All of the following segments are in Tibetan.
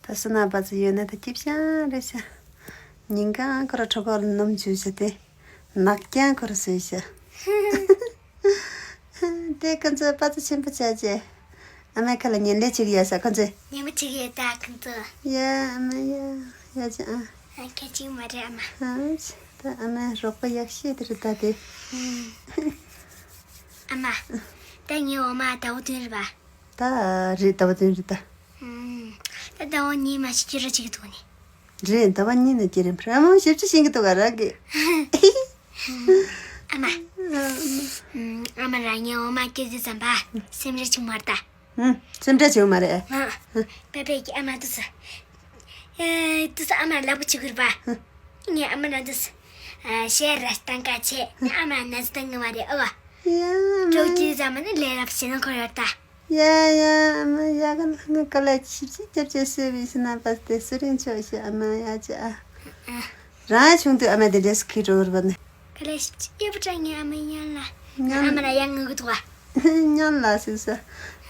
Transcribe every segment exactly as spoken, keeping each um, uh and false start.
བསོད་ནམས་པ་ཚོ་ཡོད་ན་ད་སྐྱིད་ཤང་རེད་ཤག་ཉིན་གང་ཁོ་ར་གྲོད་ཁོག་ལ་སྣུམ་འཇུ་བྱས་ཏེ། ནག་རྐྱང་ཁོ་ར་བཟོས་ཤག་དེ་ཁོ་ཚོ་པ་ཚོ་ཆེན་པོ་ཆགས་རྗེས། ཨ་མའི་ཁ་ལ་ཉན་ལས་བྱེད་ཀྱི་ཡོད་ས་ཁོ་ཚོས། ཉན་པ་བྱེད་ཀྱི་ཡོད་ད་ཁོ་ཚོ། ཡ་ཨ་མ་ཡ། ཡ་ཅི་ཨ། ཨ་ཁྱེད་ཅིག་མ་རེད་ཨ་མ། ཨ་ཅི། ད་ཨ་མའི་རོགས་པ་ཡག་ཤོས་དེ་རེད་ད་དེ། ཨ་མ། ད་ངའི་འོ་མ་ཟླ་བ་བདུན་རེད་པ། ད་རེད་ཟླ་བ་བདུན་རེད་ད། ཨུམ། ད་ཟླ་བ་གཉིས་མ་ཞིག་སྐྱེ་རོགས་བྱེད་ཀྱི་འདུག་ནི། རེད་ཟླ་བ་གཉིས་ནས་སྐྱེ་རན་ཕྲ་མོ་ཞིབ་ཆ་ཤེས་ཀྱི་འདུག་ག་རང་གི། ཨ་མ། ཨུམ། ཨ་མ་རང་ངའི་འོ་མ་སྐྱེ་དུས་ཙམ་པ་སེམས་ཁྲལ་བྱེད་མ་རེད་ད། ཧུམ། སེམས་ཁྲལ་བྱེད་མ་རེད། ང་། པེ་པེ་གི་ཨ་མ་དུས་སུ། ཨེ། དུས་སུ་ཨ་མ་ལབ་གི་བྱེད་དགོས་རེད་པ། ངའི་ཨ་མ་རང་དུས་སུ། ཨ། ཤེས་ར་སྟངས་ཀ་ཆེ། ཨ་མ་ན་ཚ་བཏང་གི་མ་རེད་ཨོ་བ། ཡ་ཨ་མ། ཀྲོ་ཀི་ཟ་མ་ནི་ལས་རབ་བྱེད་ན་འཁོར་ཡོད་ད། ཡ་ཡ་ཨ་མ་ཡ་ག་ལ་ང་དཀའ་ལས་ཞིབ་ཞིབ་རྒྱབ་བྱས་སོས་པའི་ཕྱི་ནང་པ་དེ་སུ་རིན་ཆོག་ཤི་ཨ་མ་ཡ་ཅི་ཨ། རང་ཆུང་དུས་ཨ་མ་དེ་འདྲས་སུ་ཁྱེར་འགྲོ་བར་བ་ནི། དཀའ་ལས་ཞིབ་ཅིག་ཡོད་པ་འདྲ་ངའི་ཨ་མ་ཡང་ལ། ཨ་མ་ལ་ཡང་ངུ་གི་འདུག་བ། ཉམས་ལ་ཟིག་ས།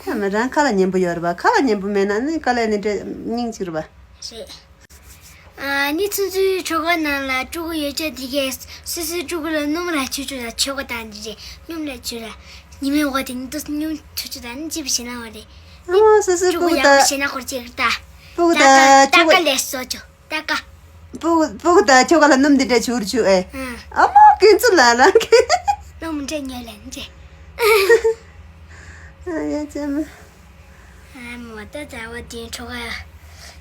ཨ་མ་རང་ཁ་ལ་ཉན་པོ་ཡོད་རེད་པ་ཁ་ལ་ཉན་པོ་མེད་ན་ནི་དཀའ་ལས་ནི་འདྲ་སྙིང་གཅིག་རེད་པ། རེད། ཨ་ནི་ཚུན་ཚོད་ཁྲོ་ག་ནང་ལ་སྤྲུལ་སྐུ་ཡོད་ཆ་དེ་གས་སོ་སོའི་སྤྲུལ་སྐུ་ལ་སྣུམ་ལ་ཆུ་ཆུ་དང་ཆོ་ག་དང་འདི་རེད་སྣུམ་ལ་ཆུ་ལ་ཉི་མའི་འོག་དེ་ནི་ཏུ་སྣུམ་ཆུ་ཆུ་དང་ནི་ཅི་བྱེད་ན་བ་རེད། ཨ་མ་སོ་སོའི་སྤྲུལ་སྐུ་ཡག་པོ་དང་བྱེད་ན་ཁོར་ཅིག་རེད་ད། སྤྲུལ་སྐུ་དང་ཆོ་ག་ལས་སོ་ཆོ། ད་ཀ། སྤུ་གུ་སྤུ་གུ་དང་ཁྱོ་ག་ལ་སྣུམ་འདི་འདྲ་བྱུག་རུ་བྱུག་ཨེ། ཨ་མ་ཀུན་ཚུ་ལ་རང་གི། སྣུམ་འདྲ་ཉོས་ལ་འདྲ། ཨ་ཡ་ཅེ་མ། ཨ་མ་ད་ད་བ་དེ་ཁྲོ་ག་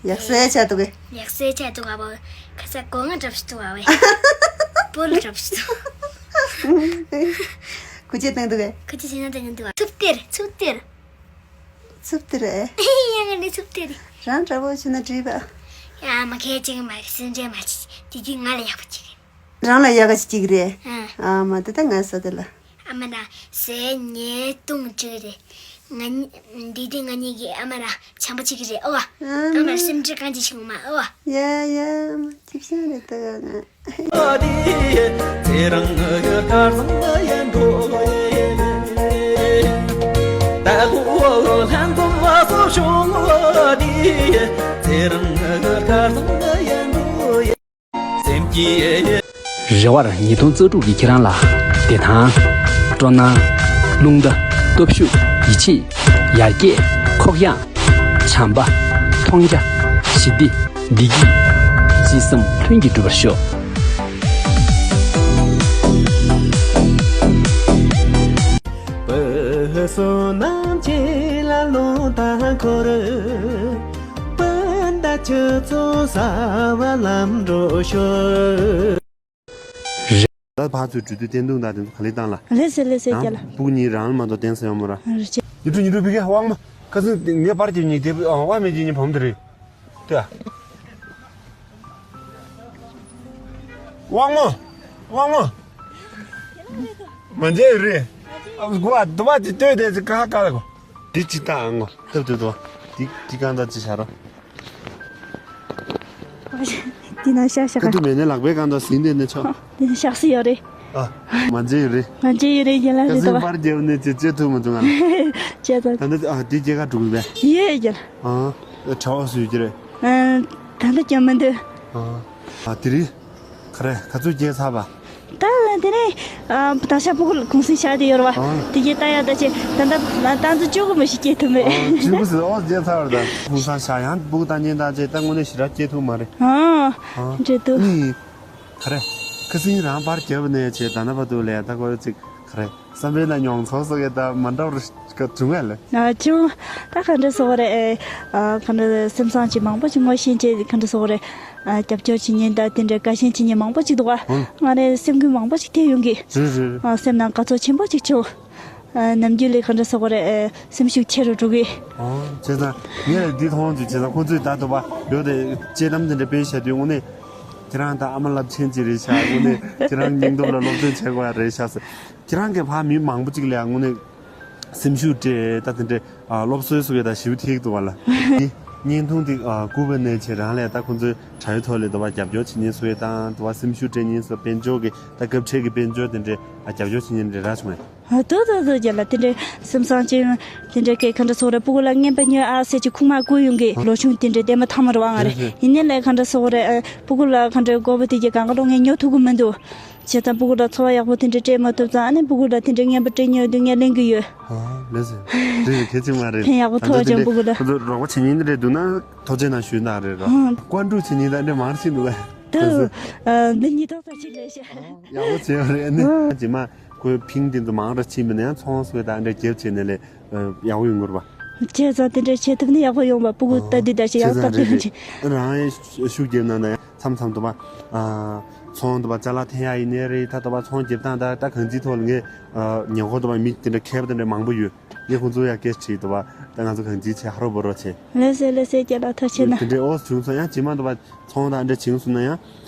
ཡག་སེ་ཆ་འདུག་གི། ཡག་སེ་ཆ་འདུག་ག་བ། ཁ་ས་སྒོ་ང་འགྲབ་ཤི་འདུག་ག་བ། སྤོ་ལོ་འགྲབ་ཤི་འདུག་སྐུ་ཆེ་བཏང་འདུག་གི། སྐུ་ཆེ་ཆེ་ན་བཏང་འདུག་ག་ཚུབ་སྟེར་ཚུབ་སྟེར། ཚུབ་སྟེར་ཨེ། ཡ་ང་ནི་ཚུབ་སྟེར། རང་འདྲ་པོ་བྱུང་ན་འགྲིག་པ། ཡ་མ་ཁའི་ཅིག་མ་སེམས་ཅན་མ་ཅིག་དེ་དུས་ང་ལ་ཡག་པོ་ཅིག་རེད། རང་ལ་ཡག་ག་ཅིག་ཅིག་རེད། ཨ་མ་དེ་ད་ང་ས་དེ་ལ། ཨ་མ་ན་ཟས་ཉལ་བཏུང་ཅིག་རེད། ང་གཉིས་འདི་དུས་ང་གཉིས་ཀྱི་ཨ་མ་ར་བྱམས་པོ་ཅིག་རེད་ཨོ་བ། ཨ་མ་སེམས་ཁྲལ་གང་ཅིག་བྱུང་མ་ཨོ་བ། ཡ་ཡ་ཨ་མ་ཅིག་ཤང་རེད་ད་ང་། རེ་བར་ཉིས་སྟོང་རྩ་དྲུག་གི་ཁྱེད་རང་ལ་བདེ་ཐང་། སྤྲོ་སྣང་། རླུང་རྟ། སྟོབས་ཤུགས། ཡིད་ཆེས། ཡར་རྒྱས། ཁོག་ཡངས། བྱམས་པ། མཐོང་རྒྱ། ཞི་བདེ། བདེ་སྐྱིད། ཅི་བསམ་ལྷུན་གྱིས་འགྲུབ་པར་ཤོག་བུ་བསོད་ནམས་ཆེ་ལ་ལོང་དང་འཁོར། སྤུན་ཟླ་ཁྱོད་ཚོ་གསར་བ་ལམ་འགྲོ་ཤོག་ད་ཕར་ཚུར་འགྲོ་དུས་བསྟན་འདུག་ད་དེ་ཚོ་ག་ལེ་བཏང་ལ། ལེ་སེ་ལེ་སེ་རྒྱ་ལ། སྤུ་གུ་གཉིས་རང་ལ་མ་གཏོགས་བསྟན་ས་ཡོད་མོ་ར། རེད་ཅེ། ཉི་གྲུ་ཉི་གྲུ་བི་ཀ་དབང་མོ། ཁ་སང་ངས་པར་རྒྱབ་ཉིན་དེ་དབང་མེད་ཀྱི་ཉིན་བམ་དེ་རེད། དེ། དབང་མོ། དབང་མོ། མ་མཇལ་ཡོད་རེད། ཨ་གོ་བ་དུ་བ་དེ་ལྟོས་དེ་ཀ་ཀ་ལ་གོ། དེ་ཅི་ལྟ་ཨང་གོ་སྟབས་དེ་དོ། དེ་དེ་གང་ལྟ་ཅི་བྱ་རོགས། འདི་ན་ཤ་ཤ་ཁ་ཁ། ཐུ་མེད་ནས་ལག་པའི་སྒང་དུ་ཟིན་དེ་ནས་ཆོག་འདི་ན་ཤག་སི་ཡོད་རེད། ཨ། མ་མཇལ་ཡོད་རེད། མ་མཇལ་ཡོད་རེད་རྒན་ལགས། ཁ་རེད་སིན་དོ། པར་རྒྱབ་ནས་ཅི་བྱེད་ཐུབ་མ་བྱུང་ང་ལ། བྱས་ཙང་། ད་ནི་ཨ་དེ་སྐྱེ་ཁ་འགྲོ་གི་བས། ཡོད་རྒན། ཨ། གྲྭ་བ་སུ་ཡོད་ཀྱི་རེད། ཨ། ད་ལྟ་ཀྱང་མི་འདུག་ཨ། ཨ་དེ་རེད། ག་རེ་ག་ཚོད་སྐྱེ་ཚར་བ། ད་དེ་ནས་ཨ་ད་ཤ་ཕྲུ་གུ་གུང་སེང་ཤ་དེ་ཡོད་རེད་བ། ཨ། དེ་གྱད་ད་ཡ་ད་ཆེ་ད་ད་ད་ཚོ་ཅོག་གི་མི་ཞིག་སྐྱེས་ཐུབ་མེད། ཨ་ཕྲུ་གུ་ཟེར་ཨོ་རྒྱལ་ཚར་བ་ད་གུང་སེང་ཤ་ཡང་ཕྲུ་གུ་ད་ཉིན་ད་ཆེ་ད་དངོས་གནས་ཞེ་དྲག་སྐྱེས་ཐུབ་མ་རེད། ཨ། ཨ་འདྲེ་འདུག་ནི། ག་རེ། ཁ་སང་རང་པར་རྒྱབ་ནས་ཆེ་ད་ན་བ་དུ་ལས་ད་གོ་ཅིག་ག་རེ། བསམ་པའི་ནང་མྱོང་ཚོར་སོགས་ཀྱི་ད་མ་འདྲ་བ་རེ་བྱུང་བས་ལ། ཨ་ཅུང་། ད་ག་འདྲ་སོགས་རེད། ཨ་ག་འདྲ་སེམས་བཟང་ཅིག་མང་པོ་ཅིག་ངོ་ཤེས་ཅིག་ག་འདྲ་སོགས་རེད། ཨ་རྒྱབ་སྐྱོར་བྱེད་མཁན་ད་དེ་འདྲའི་དགའ་ཞེན་བྱེད་མཁན་མང་པོ་ཅིག་འདུག་བ། ཨང་། ང་རེ་སེམས་འགུལ་མང་པོ་ཅིག་ཐེབས་ཡོང་གི། རེད་རེད། ཨ་སེམས་ནང་དགའ་ཚོར་ཆེན་པོ་ཅིག་བྱུང་། ཨ་ནམ་རྒྱུན་ལས་ག་འདྲ་སོགས་རེད། ཨ་སེམས་ཤུགས་ཆེ་རུ་འགྲོ་གི། ཨང་བྱས་ཙང་ངས་འདི་མཐོང་དུས་བྱས་ཙང་ཁོང་ཚོས་ད་དུ་བ་ཡོད་དེ་དཔྱེ་གཏམ་དེ་འདྲ་སྤེལ་བྱས་དུས་དངོས་གནས་ཁྱེད་རང་ད་ཨ་མ་རླབས་ཆེན་ཅིག་རེད་ཤག་དངོས་གནས་ཁྱེད་རང་སྙིང་སྟོབས་ལ་སློབ་སྟོན་བྱེད་དགོས་ཡ་རེད་ཤག་ཟེར། ཁྱེད་རང་གིས་ཕར་མི་མང་པོ་ཅིག་ལ་དངོས་གནས་སེམས་ཤུགས་སྤྲད་ད་དེ་འདྲའི་ཨ་སློབ་གསོའི་སུ་གས་ད་ཞིབ་ཐིག་འདུག་བ་ལ། བརྙན་ཐུང་དེ་ཨ་བསྐུར་བ་ནས་བྱས་རང་ལ་ད་ཁོང་ཚོའི་དྲ་བའི་ཐོག་ལ་དུ་བ་རྒྱབ་སྐྱོར་བྱེད་མཁན་སུ་ཡོད་དང་དུ་བ་སེམས་ཤུགས་སྤྲད་མཁན་སུ་དཔལ་འབྱོར་གྱི་ད་སྐབས་འཕྲལ་གྱི་དཔལ་འབྱོར་དེ་འདྲའི་ཨ་རྒྱབ་སྐྱོར་བྱེད་མཁན་དེ་འདྲ་རག་བྱུང་ངས། ཨ་ཏོ་ཏོ་ཏོ་རྒྱ་ལ་དེ་འདྲའི་སེམས་བཟང་ཅན་དེ་འདྲའི་སྐད་ག་འདྲ་སོགས་རེད། སྤུ་གུ་ལ་རྔན་པ་ཉོས་ཨ་ཟེར་གྱི་ཁུག་མ་བསྐུར་ཡོང་གི་ལོ་ཆུང་དེ་འདྲའི་ལྟད་མོ་མཐའ་མ་རུ་ཨང་རེད། ཡིན་ནའི་ལས་ག་འདྲ་སོགས་རེད། ཨ་སྤུ་གུ་ལ་ག་འདྲའི་དགོས་པ་དེ་གྱི་གང་ག་ལོ་ངས་ཉོ་ཐུབ་ཀྱི་མི་འདུག་བྱས་ཙང་སྤུ་གུ་ལ་འཚོ་བ་ཡག་པོ་དེ་འདྲ་སྤྲད་མ་ཐུབ་ཙང་ཨ་ནི་སྤུ་གུ་ལ་དེ་འདྲའི་རྔན་པ་སྤྲད་ཉོས་དུས་ངས་ལེན་གྱི་ཡོད། ཨ་ལགས་སོ། དེ་གལ་ཆེན་མ་རེད། ཕན་ཡག་པོ་ཐོགས་ཀྱང་སྤུ་གུ་ལ། ཁོ་ཚོ་རོགས་པ་བྱེད་མཁན་འདི་འདྲ་འདུག་ན་ཐུགས་རྗེ་གནང་ཞུས་གནང་རེད་རོ། ཨ། བཀའ་འགྲུབ་བྱེད་མཁན་ད་འདྲ་མང་རུ་ཕྱིན་འདུག་ག་དུ། ཨ་འདི་གཉིས་ཐོག་ཙམ་ཕྱིན་རེད་ཤག་ཡག་པོ་བྱས་པ་རེད་ཨ་ནི། ཨ། རྗེས་མ་ཁོའི་ཕིང་དེ་ཚོ་མང་རུ་ཕྱིན་པ་ན་ཡང་ཚོང་ཟོག་ད་འདྲ་རྒྱབ་བྱས་ནས་ལས་ཡག་པོ་ཡོང་གི་རེད་པ། བྱས་ཙང་དེ་འདྲ་བྱེད་ཐུབ་ན་ཡག་པོ་ཡོང་བ། སྤུ་གུ་ད་འདི་ད་ཞིག་ཡག་པོ་ད་འདི་ད་ཅིག་རང་ཡང་ཤུགས་རྒྱབ་གནང་ན་ཡང་མཚམས་མཚམས་དུ་མ། ཚོང་དུ་མ་ཅ་ལག་འཐེན་ཡག་ཡིན་ནའི་རེད། ད་དུ་མ་ཚོང་རྒྱབ་སྟངས་ད་ད་གང་ཅིའི་ཐོག་ལ་ངས་ཉེ་འཁོར་དུ་མ་མི་དེ་འདྲ་མཁས་པ་དེ་འདྲ་མང་པོ་ཡོད། ངས་ཁོང་ཚོ་ཡང་སྐད་ཆ་དྲིས་དུ་བ་ད་ང་ཚོ་གང་ཅིའི་ཆེད་ཧ་རོ་བོ་རོ་བྱས། ལགས་སེ་ལགས་སེ་རྒན་ལགས་ཐུགས་རྗེ་ཆེ་གནང་། དེ་འདྲའི་ཨོ་བྱུང་སོང་ཡང་རྗེས་མ་དུ་བ་ཚོང་དང་འདྲ་བྱུང་སོང་ན་ཡང་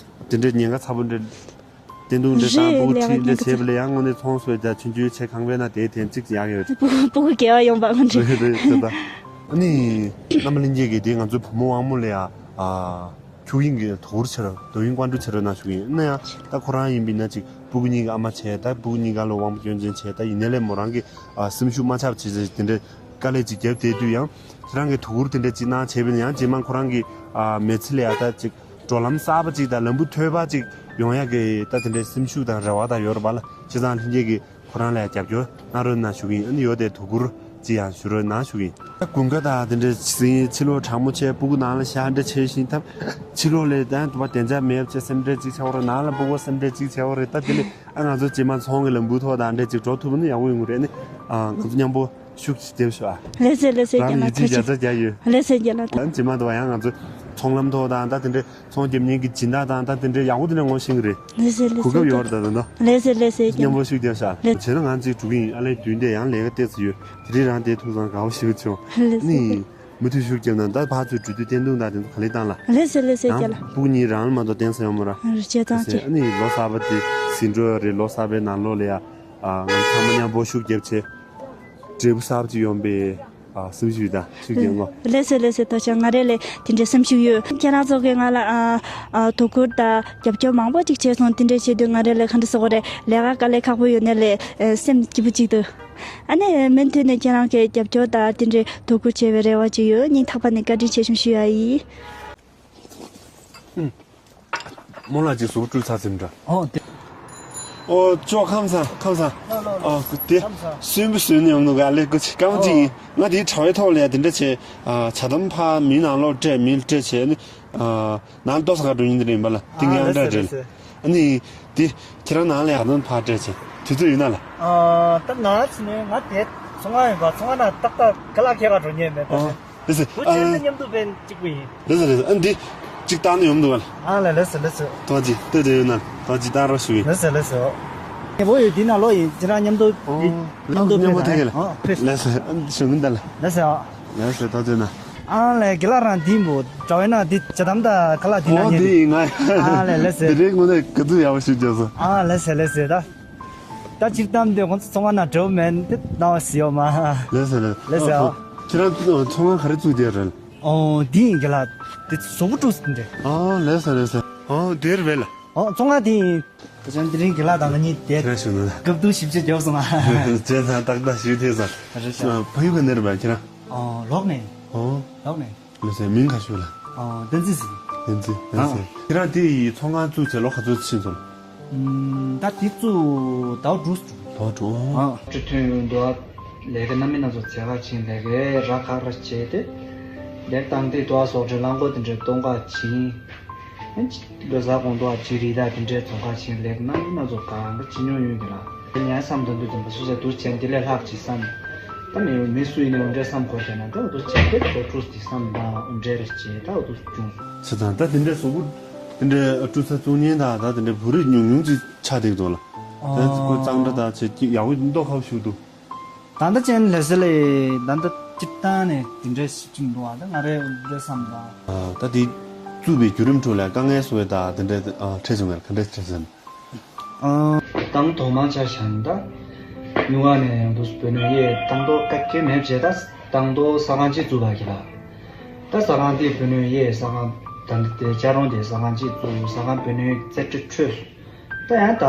དེ་འདྲའི་ཉེན་ཁ་ཚ་པོ་འདྲ་བསྟན་འདུག་འདྲ་དང་རེད་སྤུ་གུ་ལས་ཁྲིད་ཀ་འདྲ་ཉེན་ཁ་བྱས་པ་ཚ། ལས་ཡང་དངོས་གནས་ཚོང་སོས་ད་ཆུང་ཆུང་ཆེ་གང་བས་ན་དེ་དེན་གཅིག་ཡག་ཡོད། སྤུ་གུ་སྤུ་གུ་དགེ་བ་ཡོང་པ་ངོ་འདྲ། རེད་རེད་རེད་ད། ཨ་ནི་རྣམ་པ་ལྷན་རྒྱས་ཀྱིས་དེ་ང་ཚོའི་བུ་མོ་དབང་མོ་ལ་ཡ་ཨ། ཁྱུག་དབྱིངས་ཀྱི་དོ་ཁུར་བྱེད་རོགས། དོ་དབྱིངས་བཀའ་འདྲི་བྱེད་རོགས་གནང་ཞུ་གི་ཡིན། ན་ཡང་ད་ཁོ་རང་ཡིན་པས་ན་ཅིག་སྤུ་གུ་གཉིས་ཀྱི་ཨ་མ་བྱས། ད་སྤུ་གུ་གཉིས་ཀ་ལ་དབང་པོ་སྐྱོན་ཅན་བྱས། ད་ཡིན་ནའི་ལས་མོ་རང་གི་ཨ་སེམས་ཤུགས་མ་ཆག་བྱེད་ཅེས་དེ་འདྲའི་དཀའ་ལས་ཅིག་བརྒྱབ་བསྡད་དུས་ཡང་ཁྱེད་རང་གི་དོ་ཁུར་དེ་འདྲ་ཅིག་གནང་བྱས་པས་ན་ཡང་རྗེས་མ་ཁོ་རང་གི་ཨ་མི་ཚེ་ལ་ཡ་ད་ཅིག་འགྲོ་ལམ་གསར་པ་ཅིག་དང་ལམ་བུ་མཐོ་བ་ཅིག་ཡོང་ཡག་གི་ད་དེ་འདྲའི་སེམས་ཤུགས་དང་རེ་བ་ད་ཡོད་རེད་པ་ལ། བྱས་ཙང་ལྷན་རྒྱས་ཀྱིས་ཁོ་རང་ལ་ཡང་རྒྱབ་སྐྱོར་གནང་རོགས་གནང་ཞུ་གི་ཡིན། ཨ་ནི་ཡོད་དེ་དོ་ཁུར་ཅི་ཡང་ཞུ་རོགས་གནང་ཞུ་གི་ཡིན། ད་དགུན་ཁ་དང་དེ་འདྲའི་ཟིན་ཕྱི་ལོགས་གྲང་མོ་བྱས་སྤུ་གུ་ནང་ལ་བཞག་འདྲ་བྱས་ཤིང་ཐབས་ཕྱི་ལོགས་ལས་ད་དུ་བ་བདེ་འཇགས་མེད་བྱས་སེམས་ཁྲལ་ཅིག་བྱས་པ་རེད། ནང་ལ་སྤུ་གུ་སེམས་ཁྲལ་ཅིག་བྱས་པ་རེད། ད་དེ་ལས་ཨ་ང་ཚོ་རྗེས་མ་ཚོང་གི་ལམ་བུ་ཐོག་དང་འདྲ་ཅིག་འགྲོ་ཐུབ་ན་ཡག་པོ་ཡོང་གི་རེད། ཨ་ནི་ཨ་ང་ཚོ་མཉམ་པོ་ཤུགས་ཅིག་རྒྱབ་ཤོག་ཨ། ལགས་སེ་ལགས་སེ་རང་རྒན་ལགས་ཡིད་ཆེས་ཐུགས་རྗེ་ཆེ། བརྒྱ་ཆ་བརྒྱ་ཡོད། ལགས་སེ་རྒན་ལགས། ད་རྗེས་མ་དུ་བ་ཡང་ང་ཚོ་ཚོང་ལམ་ཐོག་དང་ད་དེ་འདྲའི་ཚོང་རྒྱབ་མཁན་གྱི་སྦྱིན་བདག་དང་ད་དེ་འདྲའི་ཡག་པོ་དེ་འདྲ་ངོ་ཤེས་ཀྱི་རེད། ལགས་སེ་ལགས་གོ་སྐབས་ཡོད་རེད་ད་ད་ད། ལགས་སེ་ལགས་སེ་རྒན་ལགས། མཉམ་པོ་ཤུགས་རྒྱབ་ཤག་ལགས། བྱས་ན་ང་གཅིག་འགྲོ་གི་ཡིན། ཨ་ལས་དུས་འདི་ཡང་ལས་ཀ་ཏོག་ཙམ་ཡོད། དེ་རིང་རང་བསྡད་ཐུབ་ཙང་དགའ་པོ་ཞེ་པོ་བྱུང་། ལགས་སེ། ནི་མུ་མཐུད་ཤུགས་རྒྱབ་ན་ད་ཕར་ཚུར་འགྲོ་དུས་བསྟན་འདུག་ད་དེ་ཚོ་ག་ལེར་བཏང་ལ། ལགས་སེ་ལགས་སེ་རྒན་ལགས། སྤུ་གུ་གཉིས་རང་ལ་མ་གཏོགས་བསྟན་ས་ཡོད་མ་ར། ཨ་རེད་བྱས་ཙང་བྱས། ཨ་ནི་ལོ་གསར་པ་དེ་ཟིན་འགྲོ་ཡ་རེད། ལོ་གསར་པའི་ནང་ལོགས་ལ་ཡ་ཨ་ང་ཚང་མ་མཉམ་པོ་ཤུགས་རྒྱབ་བྱས། འབྲས་བུ་གསར་པ་ཅིག་ཡོང་པའི་ཨ་སེམས་ཤུགས་དང་ཤུགས་རྒྱབ་ངོ་། ལགས་སེ་ལགས་སེ། ཐུགས་རྗེ་ཆེ། ང་རང་ལ་དེ་འདྲའི་སེམས་ཤུགས་ཡོད། ཁྱེད་རང་ཚོ་གིས་ང་ལ་ཨ་ཨ་དོ་ཁུར་དང་རྒྱབ་སྐྱོར་མང་པོ་ཅིག་བྱས་སོང་། དེ་འདྲ་བྱེད་དུས་ང་རང་ལ་ག་འདྲ་ཟེར་དགོས་རེད། ལས་ཀ་དཀའ་ལས་ཁག་པོ་ཡོད་ནའི་ལས་ཨ་སེམས་སྐྱིད་པོ་ཅིག་འདུག་ཨ་ནི་མུ་མཐུད་ནས་ཁྱེད་རང་གིས་རྒྱབ་སྐྱོར་དང་དེ་འདྲའི་དོ་ཁུར་བྱེད་པའི་རེ་བ་ཅིག་ཡོད། སྙིང་ཐག་པ་ནས་བཀའ་དྲིན་ཆེ་ཞུ་ཞུ་ཡ་ཡིན། རྨོ་ལགས་ཀྱིས་གཟུགས་སྤྲུལ་ཚར་ཟིན་འདྲ། ཨོ་དེ། ཨོ་ཅོག་ཁམས་བཟང་ཁམས་བཟང་། ལགས་ལགས་ལགས། ཨོ་དེ་ཁམས་བཟང་། སུན་པོ་སུན་ནས་ཡོང་འདུག་ག་ལེ་ཀུ་ཅི་སྐར་མ་གཅིག་ཡིན། ཨོ། ང་དེའི་དྲ་བའི་ཐོག་ལ་ཡ་དེ་འདྲ་བྱས་ཨ་ཇ་དམ་ཕར་མི་ནང་ལོགས་སྤྲད་མི་ལ་སྤྲད་བྱས་ནི་ཨ་ནང་ལ་ལྟོ་ཟ་ག་འགྲོ་ཉིན་དེ་རེད་པ་ལ། ཏིང་ཨ་ཡང་ལགས་འདྲ་སེ་རེད། ལགས་སེ། ཨ་ནི་དེ་ཁྱེད་རང་ནང་ལ་ཡ་ཇ་དམ་ཕར་སྤྲད་བྱས་དུས་ཚོད་ཡོད་ན་ལ། ཨ་ད་ང་ཕྱིན་ནས་ང་དེ་ཚོང་ཁང་ཡིན་པ། ཚོང་ཁང་ནང་ཏག་ཏག་ཁ་ལག་ཁྱེར་ག་འགྲོ་ཉན་མེད་པ་ཨ། རེད། ལགས་སེ། བུ་ཨ། ཆེན་དེ་མཉམ་དུ་བན་གཅིག་པུ་ཡིན། ལགས་སེ་ལགས་སེ། ཨ་འདི་གཅིག་བཏང་ནས་ཡོང་འདུག་ག་ལ། ཨ་ལས་ལགས་སེ་ལགས་སེ། ཐོག་ཅིག་ལྟོས་དེ་ཡོད་ན་ཐོག་ཅིག་བཏང་རོགས་ཞུ་གི། ལགས་སེ་ལགས་སེ། ཨོ། ངེད་པོ་ཡོད་འདི་ན་ལོ་ཡིན་ཅི་རང་མཉམ་དུ་ཨོ། འདི་མཉམ་དུ་མཉམ་པོ་ཕེབས་ཐེག་གི་ལ། ཨོ་ཕེབས། ལགས་སེ། ཨ་ཞུ་གི་འདི་ལ། ལགས་སེ་ཨོ། ལགས་སེ་ཐོག་ཅིག་ན། ཨ་ལས་དགེ་ལགས་རང་འདི་མོ་དྲ་བའི་ནང་འདི་ཇ་དམ་དང་ཁ་ལག་འདི་ན་ཨོ་ཉན་འདི་ཡིན་ང་། ཨ་ལས་ལགས་སེ། འདི་རེད་དངོས་གནས་ག་ཚོད་ཡག་པོ་ཞིག་བརྗོད་སོང་། ཨ་ལས་སེ་ལས་སེ་ད། ད་སྤྱིར་བཏང་དེ་ཁོང་ཚོ་ཚོང་ཁང་ནང་འབྲེལ་བ་མེད་དེ་གནང་བ་ཟིན་ཡོད་མ། ལགས་སེ་ལགས། ལགས་སེ་ཨོ། ཁྱེད་རང་ཚོང་ཁང་ག་རེ་བཙུགས་བསྡད་རེད། ཨོ་འདི་ཡིན་གྱི་ལ། དེ་གཟུགས་པོ་བཀྲུས་ཟིན་རེད། ཨོ་ལགས་སེ་ལགས་སེ། ཨོ་དེར་བས་ལ། ཨོ་ཚོང་ཁང་དེ་ཡིན། ད་ཅང་དེ་རིང་གྱི་ལ་དང་ང་གཉིས་དེ་ཁྱེད་རང་ཞུ་ནོ་ལ། སྐབས་དུ་ཞིབ་ཆ་རྒྱོབ་སོང་ང་། བྱས་ཙང་ཏག་ཏག་ཞུ་ཐེ་ཙང་། རེད་ཤག་ཕ་ཡུལ་ག་ནས་རེད་པ་ཁྱེད་རང་། ཨོ་ལོག་ནས། ཨོ། ལོག་ནས། ལགས་སེ་མིང་ག་ཞུ་ལ། ཨོ་བསྟན་འཛིན་ཟེར། བསྟན་འཛིན་ལགས་སེ། ཨ། ཁྱེད་རང་དེ་ཡི་ཚོང་ཁང་བཙུགས་བྱས་ལོ་ག་ཚོད་ཕྱིན་སོང་། ཨུམ། ད་དེ་བཙུགས་ཟླ་བ་དྲུག་ཙམ། ཟླ་བ་དྲུག་ཨ། ཨ། ཁྲི་ཐོན་ཡོང་དུ་ཨ། ལས་ཀ་སྣ་མིན་སྣ་ཚོགས་བྱེད་ག་ཕྱིན། ལས་ཀའི་ར་ཁ་ར་བྱས་ཏེ། ལས་བཏང་སྟེ་དུ་ཨ་ཟོག་འདྲེ་རླངས་འཁོར་དེ་འདྲའི་གཏོང་ག་ཕྱིན། ཨ་ཅི་ལོ་གསར་གོང་དུ་ཨ་ཅི་རི་དྭགས་དེ་འདྲའི་རྫོང་ཁ་ཕྱིན། ལས་ཀ་སྣ་མིན་སྣ་ཚོགས་གང་ག་ཅི་མྱོང་ཡོང་གི་ལ། ངས་བསམ་དོན་དུ་འཛིན་པ་སུ་ཟེར་འདུག་བྱས་འདི་ལས་ལྷག་ཅིག་བསམ། ད་མི་མི་སུ་ཡིན་ནའི་འོ་འདྲའི་བསམ་དགོས་བྱས་ན་ད་འོ་དུ་བྱས་ཏེ་ལོ་དྲུག་འདི་བསམ་དང་འོ་འདྲའི་རེ་བྱས་ད་འོ་དུ་བྱུང་། བྱས་ཙང་ད་དེ་འདྲའི་གཟུགས་པོ་དེ་འདྲའི་བཀྲུ་ས་བཙུགས་མཁན་དང་ད་དེ་འདྲའི་བོད་རིགས་ཉུང་ཉུང་ཅིག་ཆགས་བསྡད་འདུག་ལ། ད་ཁོ་གཙང་སྦྲ་དང་བྱས་ཀྱི་ཡག་པོ་མདོག་ཁ་པོ་ཞིག་འདུག་ད་ལྟ་ཅན་ལས་ཟེར་ལས་ད་ལྟ་སྤྱིར་བཏང་ནས་དེ་འདྲའི་ཞིག་ཅིག་འདུག་ཨ་ད་ང་རའི་འོ་འདྲའི་བསམ་དང་། ད་དེ་བཙུགས་པའི་བརྒྱུད་རིམ་ཁྲོད་ལ་དཀའ་ངལ་སོགས་ད་དེ་འདྲའི་འཕྲད་བྱུང་ངས་ག་འདྲ་འཕྲད་བྱུང་། ཨང་། དང་ཐོག་མ་ཆ་བཞག་ན་ད། ཡུལ་ལ་ནས་ཡང་དུ་བོད་ནས་ཡེ་དང་ཐོག་ཀ་ཁེ་མེད་བྱས་ད་དང་ཐོག་ས་ཁང་ཅིག་བཙུགས་པ་གི་ལ། ད་ཟ་ཁང་དེ་བུ་ནུས་གཡས། ཟ་ཁང་ད་འདི་དེ་ལྕགས་རོང་དེ་ཟ་ཁང་གཅིག་བཙུགས། ཟ་ཁང་བུ་ནུས་རྩེ་གྲས་འཕྲོས་སོང་། ད་ཡང་ད་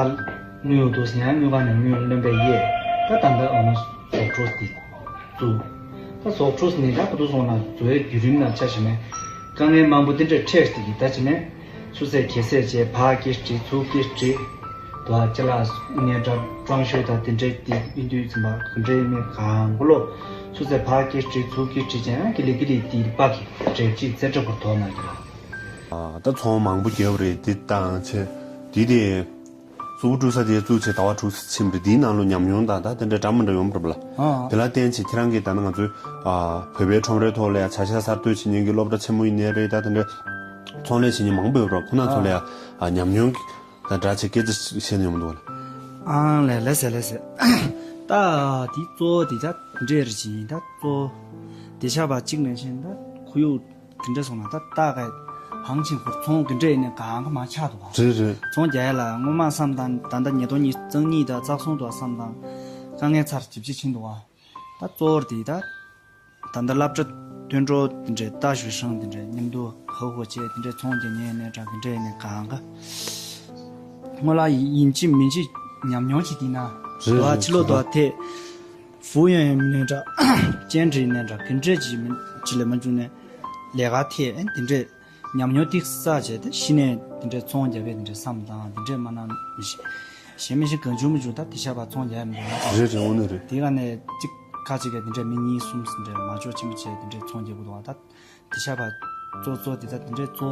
དངུལ་འདུག་ཟེར། ཡང་དངུལ་ཁང་ནས་དངུལ་ལོན་པའི་གཡས། ད་ད་ལྟ་ཨ་ནི་ཟོག་འཕྲོ་དེ་བཙུགས། ད་ཟོག་འཕྲོ་ནི་ད་ག་དུས་སོང་ན་བཟོ་བའི་བརྒྱུད་རིམ་ལ་ཆ་བཞག་ན་དཀའ་ངལ་མང་པོ་དེ་འདྲ་འཕྲད་དེ་གི། ད་བྱས་ན་ཆུ་ཚད་གེ་སར་བྱས། ཕར་གེ་སར་བྲིས། ཚུར་གེ་སར་བྲིས། དུ་བ་ཅ་ལག་ནས་འདྲ་ཀྲང་ཤོས་དང་དེ་འདྲའི་དེ་ཨིན་དུས་ཙམ་པ་ག་འདྲའི་མི་གང་གོ་ལོ། ཆུ་ཚད་ཕར་གེ་སར་བྲིས། ཚུར་གེ་སར་བྲིས་བྱས། ཡང་གི་ལི་གི་ལི་དེ་པ་གི་འབྲས་ཅིག་རྩེ་གྲས་བར་དོ་ན་གི་ལ། ཨ། ད་ཚོང་མང་པོ་བརྒྱབ་རེད། འདི་བཏང་བྱས། འདི་དེ་གཟུགས་པོ་བཀྲུ་ས་དེ་བཙུགས་བྱས་ཟླ་བ་དྲུག་ཕྱིན་པ་རེད། འདིའི་ནང་ལོ་ཉམས་མྱོང་དང་ད་དེ་འདྲ་འདྲ་མི་འདྲ་ཡོང་པ་རེད་པ་ལ། ཨ། དེ་ལ་བརྟེན་བྱས་ཁྱེད་རང་གིས་ད་ནི་ང་ཚོའི་ཨ་བོད་པའི་ཁྲོམ་རའི་ཐོག་ལ་ཡང་བྱ་གཞག་གསར་གཏོད་བྱེད་མཁན་གྱི་སློབ་གྲྭ་ཆེན་མོ་ཡིན་ནའི་རེད། ད་དེ་འདྲ་ཚོང་ལས་བྱེད་མཁན་མང་པོ་ཡོད་པ་རེད། ཁོང་རྣམ་ཚོ་ལ་ཡང་ཨ་ཉམས་མྱོང་གི་ད་འདྲ་བྱས་སྐད་ཆ་བཤད་ན་ཡོང་མི་འདུག་བ་ལ། ཨང་། ལེ་ལེ་ཟེར་ལེ་ཟེར། ད་དེ་གཙོ་བོ་དེ་ད་འདྲེ་རེ་བྱེད་ཡིན། ད་གཙོ་བོ་དེ་ཆ་བ་གཅིག་ནས་བྱས་ད་ཁོར་ཡུག་དེ་འདྲ་སོང་ན་ད་ལྟ་ག་ཧང་ཆིང་ཁོར་ཚོང་གི་འདྲ་ཡིན་ནས་གང་ག་མ་ཆགས་འདུག་བ། རེད་རེད། ཚོང་རྒྱག་ཡ་ལ་སྔོན་མ་བསམ་དང་ད་ལྟ་ཉིས་སྟོང་ཉི་ཤུ་རྩ་གཉིས་དང་རྩ་གསུམ་དུ་བསམ་དང་དཀའ་ངལ་ཚར་ཇི་བྱེད་ཕྱིན་འདུག་བ། ད་གཙོ་བོར་དེ་ད། ད་ལྟ་སློབ་གྲྭ་སྟོན་འགྲོ་དེ་འདྲའི་ལྟ་ཞུ་ཤང་དེ་འདྲའི་མཉམ་དུ་ཧ་ཧོ་བྱས་དེ་འདྲའི་ཚོང་རྒྱག་ཉན་ནས་འདྲ་གི་འདྲ་ཡིན་ནས་གང་ག་སྔོན་ལ་ཡིན་གཅིག་མིན་གཅིག་ཉམས་མྱོང་ཅིག་དེ་ན་རེད་དོ་རེད་ཅི་ལོ་རེད་དོ་ད། ཐེ་ཧྥུ་ཡོན་ཡིན་ནས་འདྲ་ཅན་འདྲི་ནས་འདྲ་གི་འདྲ་ཅིག་མིན་ཅི་ལས་མ་བྱུང་ནས་ལས་ཀ་ཐེ་ཨེ་དེ་འདྲའི་ཉམས་མྱོང་ཏིག་བསགས་བྱས་ཏེ་གཞི་ནས་དེ་འདྲའི་ཚོང་རྒྱག་པའི་དེ་འདྲའི་བསམ་དང་དེ་འདྲའི་མ་གནང་མི་ཤེས། གཞན་མི་ཤེས་གང་བྱུང་མི་བྱུང་ད་དེ་ཤ་བ་ཚོང་རྒྱག་མི་འདུག་ན། རེད་རེད། དངོས་གནས་རེད། དེ་ག་ནས་གཅིག་ཁ་ཅིག་གིས་དེ་འདྲའི་མི་གཉིས་གསུམ་ཟིན་འདྲའི་མ་ལྕོགས་ཆེན་པོ་བྱས་དེ་འདྲའི་ཚོང་རྒྱག་གི་འདུག་ད་དེ་ཤ་བ་གཙོ་གཙོ་དེ་ད་དེ་འདྲའི་གཙོ་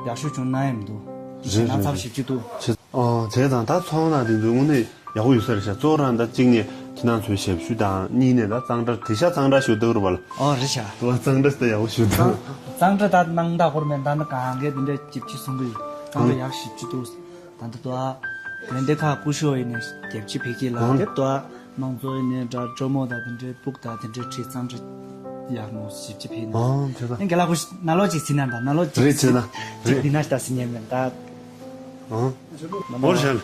ཡག་ཤོས་བྱུང་ན་ཡང་མི་འདུག་རེད་རེད་ན་ཚབ་རེད། ཞིབ་ཅིག་འདུག་ཆེ། ཨོ་བྱས་ཙང་ད་ཚོང་ནང་དེ་ཚོའི་དངོས་གནས་ཡག་པོ་ཡོད་ས་རེད་ཤག་གཙོ་བོ་རང་ད་གཅིག་ནས་ཁྱེད་རང་ཚོའི་ཞབས་ཞུ་དང་གཉིས་ནས་ད་གཙང་སྦྲ་དེ་ཤ་གཙང་སྦྲ་ཞུ་འདུག་རུ་བ་ལ། ཨོ་རེད་ཤག་དུ་བ་གཙང་སྦྲ་ད་ཡག་པོ་ཞུ་འདུག་གཙང་སྦྲ་ད་ནང་ད་ཧོར་མེད་ད་ནི་གང་གས་དེ་འདྲ་ཅིབ་ཅི་གསུང་གི་ཡོད། གཙང་སྦྲ་ཡག་ཞིབ་ཅི་འདུག་ད་འདི་དུ་ཨ་དེ་འདི་ཁ་ཀུ་ཤོ་ཡིན་ནས་རྒྱབ་ཅི་ཕི་ཀི་ལ་ཨོ་དེ་དུ་ཨ་དམངས་གཙོ་ཡིན་ནས་འདྲ་ཇོ་མོ་ད་དེ་འདྲའི་སྤུག་ད་དེ་འདྲའི་ཁྲི་གཙང་སྦྲ་ཡག་མོ་ཞིབ་ཅི་ཕི་ནས་ཨོ་དེ་ད་ཨེ་ག་ལ་ཀུ་ཤ་ན་ལོ་ཅིག་ཟིན་ན་ད་ན་ལོ་ཅིག་རེད་བྱས་ན་ཅིག་རེད་འདི་ན་ཤ་ད་ཟིན་ཉན་མེད་ད། ཨང་། མོར་བཞག་ལ།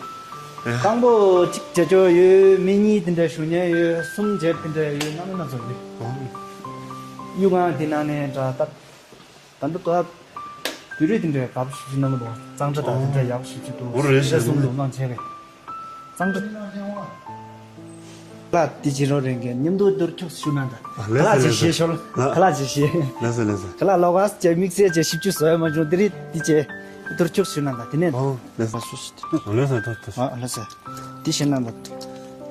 དང་པོ་གཅིག་བྱེད་ཆོག་ཡོད། མི་གཉིས་དེ་འདྲ་ཞུ་མཁན་ཡོད། གསུམ་བྱེད་དེ་འདྲ་ཡོད། རྣམ་པ་སྣ་ཚོགས་ཡོད། ཨང་། གཡུ་སྒང་དེ་ནང་ནས་འདྲ་ད། ད་འདི་ལྟ་བུ་རིགས་དེ་འདྲ་གབ་ཞིབ་ཅིག་གནང་གི་འདུག་གཙང་སྦྲ་དང་དེ་འདྲ་ཡག་ཞིབ་ཅིག་འདུག་འོ་རེད་ཤག་གསུམ་འདུག་གནང་བྱས་རེད། གཙང་སྦྲ། ལ་དེ་ཅི་རོ་རེ་འགན་མཉམ་དུ་འདུར་ཁྱུག་ཞུ་ན་ད། ལ་ལ་ལ་ཅི་ལ་ཤེས་ཤོར། ལ་ལ་ཅི་ཤེས། ལ་ས་ལ་ས། ལ་ལ་ལོག་ཨ་ཅེ་དམིགས་བསལ་ཅེ་ཞིབ་ཅུ་བཟོ་ཡ་མ་བྱུང་དེ་རིགས་དེ་ཅེ་འདུར་ཁྱུག་ཞུ་ན་ད་དེ་ནས། ཨོ་ལ་ས། ལ་ས་ད་ད། ཨ་ལ་ས། དེ་ཤེས་ན་ད།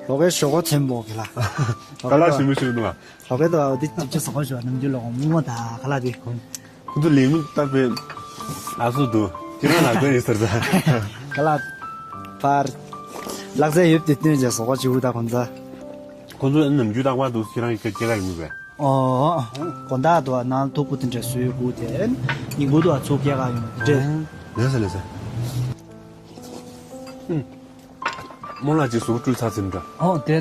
ལོག་ཨེ་ཞོག་གོ་ཚན་པོ་གི་ལ། ད་ལ་ཞིབ་མོ་ཞིག་འདུག་ཨ། ལོག་ཨེ་ད་དེ་ཅིབ་ཅེ་བཟོ་གོ་ཞུ་ནམ་རྒྱུན་ལོག་མུ་མོ་ད་ག་ལ་དེ། ཁོ་ཚོ་ལས་མི་རྟག་པའི་ཨ་སུ་འདུག་ཁྱེད་རང་ལ་དགོས་ཡིན་ཟེར་ད། ག་ལ་པར། ལག་རྩལ་ཡོད་དེ་སྟོན་ཅེས་བཟོ་གོ་ཅིག་འུ་ད་ཁོང་ཚ། ཁོ་ཚོ་ནམ་རྒྱུན་རྟག་པར་འདུག་ཁྱེད་རང་གི་སྐད་ཆ་ཡིན་པས། ཨོ། དགོང་དག་དུ་ནང་ཐུག་པོ་དེ་འདྲ་བཟོས་དགོས་དེ། ཉིན་གུང་དུ་ཚུགས་སྐྱེལ་ག་ཡོང་དེ་འདྲ། ལེ་ས་ལེ་ས། ཨུམ། རྨོ་ལགས་ཀྱིས་གཟུགས་བཀྲུས་ཚར་ཟིན་འདྲ། ཨོ་དེ།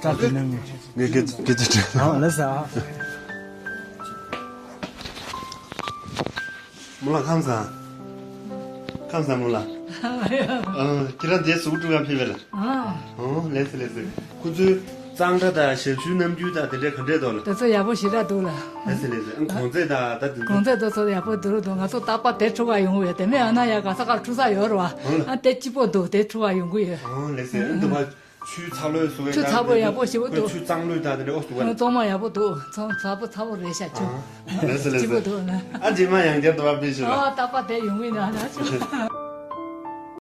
སྐྲ་དེ་ནང་ངས་སྐད་ཆ་དྲིས། ཨོ་ལེ་ས། རྨོ་ལགས་ཁམས་བཟང་། ཁམས་བཟང་རྨོ་ལགས། ཨ་ཁྱེད་རང་དེ་གཟུགས་བཀྲུས་ག་ཕེབས་པས་ལ། ཨ། ཨོ་ལེ་ས་ལེ་ས། ཁོ་ཚོའི་གཙང་སྦྲ་དང་ཞབས་ཞུ་རྣམ་འགྱུར་དང་དེ་འདྲའི་ག་འདྲས་འདུག་ལ། དེ་ཚོ་ཡག་པོ་ཞེ་དྲག་འདུག་ལ། ལེ་ས་ལེ་ས། ཨ་གོང་ཚད་དང་ད་དེ་ཚོ། གོང་ཚད་དེ་ཚོ་ཡག་པོ་འདུག་རུ་འདུག་ང་ཚོ་རྟག་པར་དེ་འཁྲུ་ག་ཡོང་བས་དེ་མིན་ཨ་ན་ཡ་ག་ས་ག་འཁྲུ་ས་ཡོད་རུ་བ། ཨོ་ལ། ཨ་དེ་སྐྱིད་པོ་འདུག་དེ་འཁྲུ་ག་ཡོང་གི་ཡོད། ཨོ་ལེ་ས། ཨ་འདི་བ། ཆུ་ཚ་ལོས་སུ་ཆུ་ཚ་པོ་ཡག་པོ་ཞེ་པོ་འདུག་ཆུ་གཙང་ལོས་དང་དེ་འདྲ་ཨོ་སུ་བ། ཨ་གཙང་མ་ཡག་པོ་འདུག་ཚ་ཚ་པོ་ཚ་པོ་རེད་ཤག་ཆུ། ཨ་ལེ་ས་ལེ་ས། སྐྱིད་པོ་འདུག་ལ། ཨ་རྗེས་མ་ཡང་བསྐྱར་དུ་བ་ཕེབས་ཤིག་ལ། ཨ་རྟག་པར་དེ་ཡོང་གི་ཡིན་ན་ལ་ཆུ།